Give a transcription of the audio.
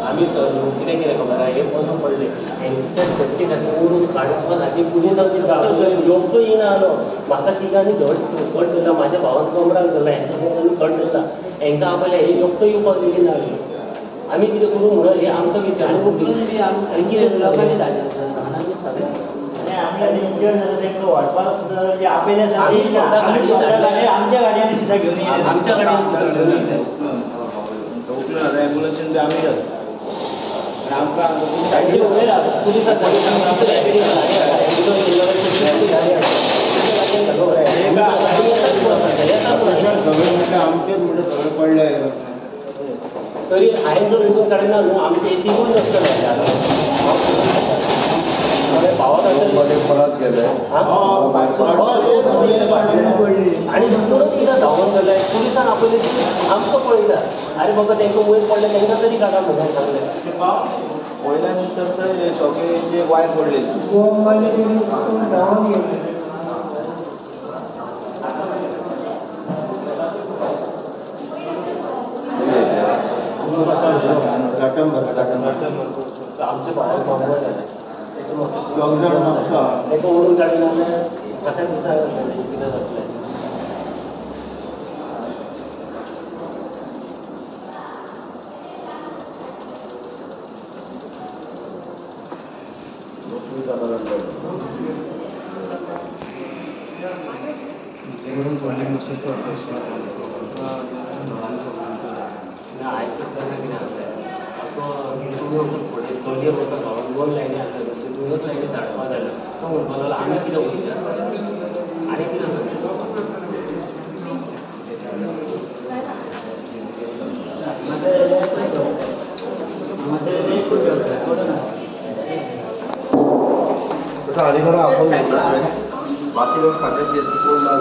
आमी कितें कितें खबर आहा हे पोंदो पडले हेंच्या सट्टे खातीर ओडून काडपा खातीर पुलिसांक लोकूय येयना आसलो. म्हाका तिगांनी धड कट धरला, म्हाज्या भावान कमराक धरला, हेंच्या कट धरला, हेंकां आपयले, हे लोकूय येवपाक रेडी ना आसले. आमी कितें करूं म्हणून हे आमकां विचारून आनी कितें लोकांनी आमच्या गाडयांनी सुद्दां घेवन आमच्या गाडयांनी सुद्दां घेवन येयले. एम्बुलन्सीन बी आमी आमकां आमचेच म्हणटा सगळे पडले तरी हांवें जर रिटर्न काडिना न्हू आमचे तिगूय नासतले. भावाक परत गेले आनी परत कितें धांवून गेले पुलिसान आपयले आमकां पळयता. आरे बाबा तांकां वयर पडले तांकां तरी काडा म्हणून सांगलें. वयल्यान तर सगळे वायर पडले धांवन गेले. आमच्या भावाक बांबो जालें ताका ओडून काडिना जाल्यार म्हाका दिसता कितें जातलें. ना आयकत कितें जालें तुमी वचून फुडें चलये वता भावान दोन लायनी आसल्यो त्यो दोनूच लायनी धाडपा जाल्यो. तो म्हणपाक लागलो आमी कितें उलयता आनी कितें जालें. तसं अलीकडं आपण बाकी लोक सांगत कोण ना.